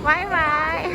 Bye bye.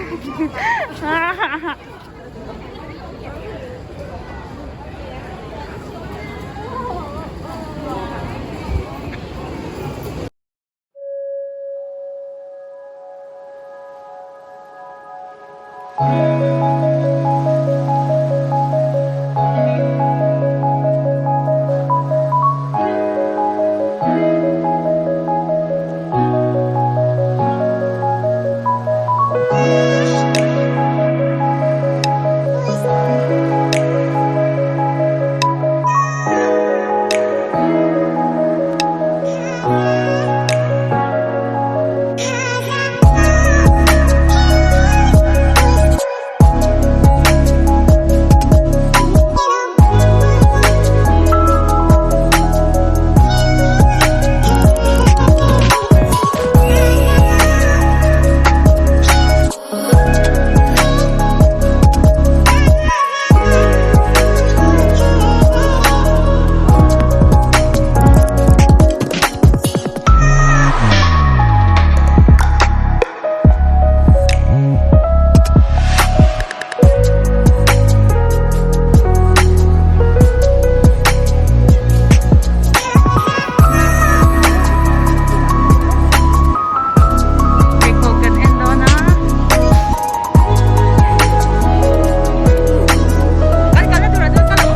Pheikhawk kan en dawn a. Kan kalna turah chuan kal ang.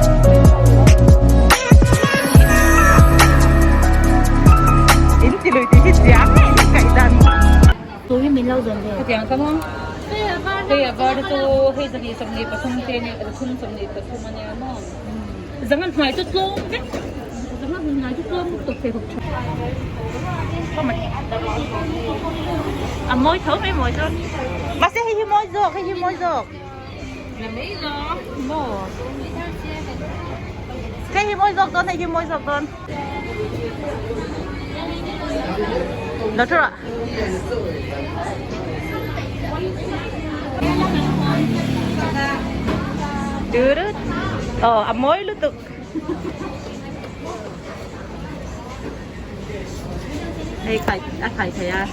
In ti lui tih hi chiang ngei hi kaih dan. Tui min lo zawn ve. Khatiang ka maw? Hei a var chu hei 223 te nia 323 ania maw? Zangan hnai chu tlawm vek. Zangan hnai chu tlawm lutuk pheikhawk tha. A mawi tho mai mawi chu. Mahse hei hi mawi zawk hei hi mawi zawk. Na mai lo maw? Hei hi mawi zawk dawn hei hi mawi zawk dawn. Lo thu rawh. Tut. Ờ, a mawi lutuk. Hei khai a khai thei a.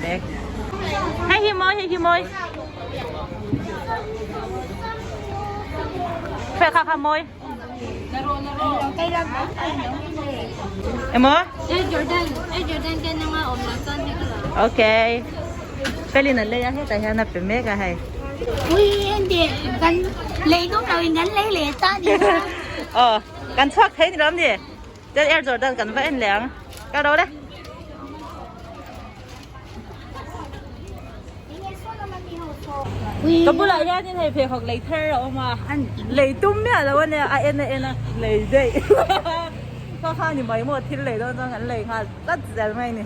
Bag. Hei hi mawi hei hi mawi. Phek kha kha mawi. Emaw? Air Jordan, Air Jordan te nanga awm lo chuan hei ka lo. Okay. Felin an lei a hetah hian a pe mek a hei. Ui en teh kan lei dup lo in kan lei leh ta ni kha. Aw kan chhuak thei ni lo ni. Chuan Air Jordan kan va en leh ang. Ka ro le. Ka bulah hianin hei pheikhawk lei thar a awm a, lei tum miah lo a nia, a en a en a, lei daih kha kha ni mai maw thil lei dawn chuan kan lei nghal tlat zel mai a ni.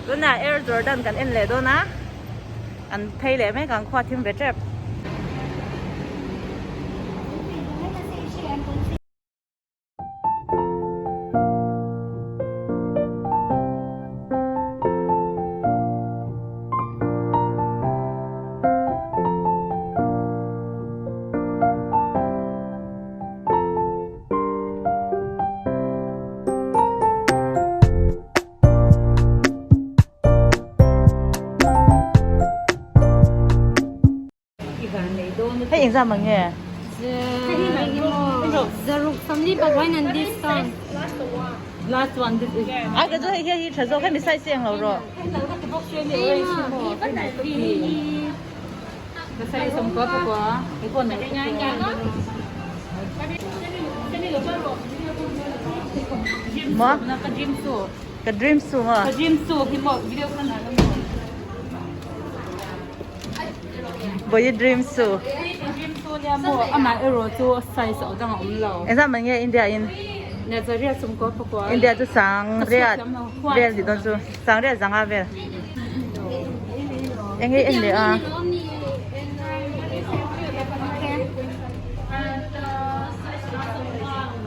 Tunah Air Jordan kan en leh dawn a, kan phei leh mek ang khua thim ve tep. Hei engzam ang nge? Zaruk samli pagwain an discount. Last one this is. Ai ka chu hei hi tha zawk hemi size hi englo rawh. Maw? Ka dream su maw? Ka dream su hi maw video khan a lo maw? Boy dream su. Dream su nia maw amah erawh chu size a dang a awm lo. Engzah man nge India in? Nazaria sumkaw pakua. India chu sang riat vel tih dawn chu sang riat zanga vel. Eng nge en leh a?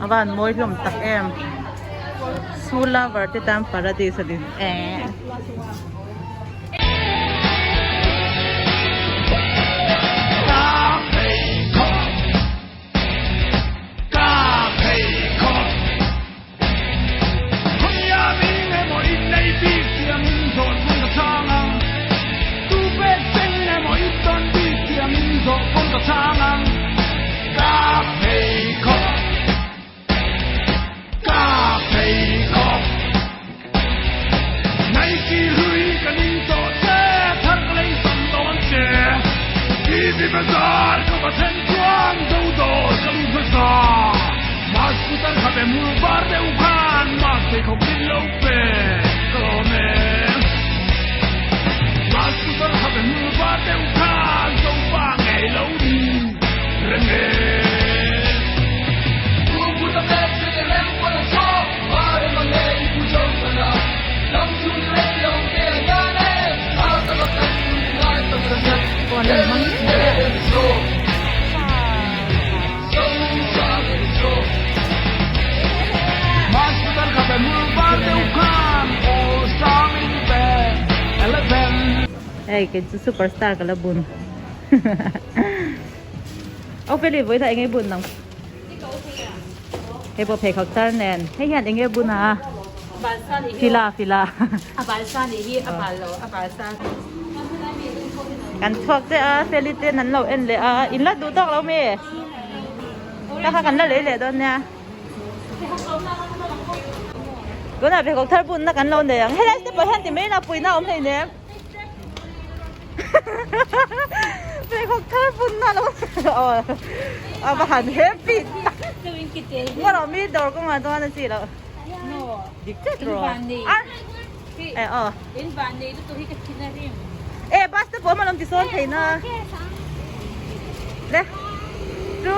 A van mawi hlawm tak em. Su lover te tan paradise a ni. Hei kei chu superstar ka la bun Au Feli vawiin ah enge bun ang Hei pawh pheikhawk tar nen hei hian enge bun a Fila fila Kan chhuak che a Feli ten an lo en leh a in la duh tawk lo mi Ka kha kan la lei leh dawn nia Tunah pheikhawk thar bunna kan lo nei ang helai step ah hian ti mai ila puihna a awm hleinem Pheikhawk thar bunna lo aw a va han happy tak Ngarawh mi dawr kawngah chuan a chi loh dik chet rawh e aw e bus te pawh a malawm ti sawn thei na le chu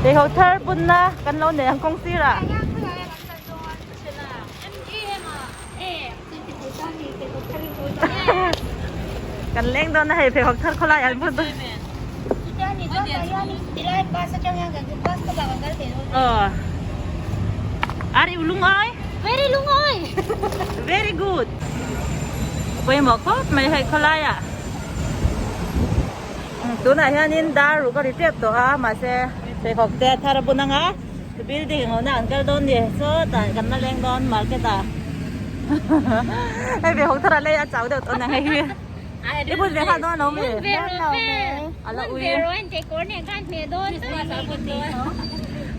Pheikhawk thar bunna kan lo nei ang kawng sirah. Kan leng dawn a hei pheikhawk thar khawlai an bun dawn. Aw. Are you lungawi? Very lungawi. Very good. Pawimawh khawp mai hei khawlai ah. Tunah hianin dar ruk a ri tep tawh a mahse pheikhawk te a thar a bun ang a. Building ang awna an kal dawn ni sawtah kan la leng dawn market ah hei ve hawk thar a lei a chau deuh tawh na hei hi i bun ve nghal dawn a lo mi a la ui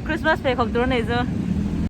Christmas pheikhawk tur a nei chu.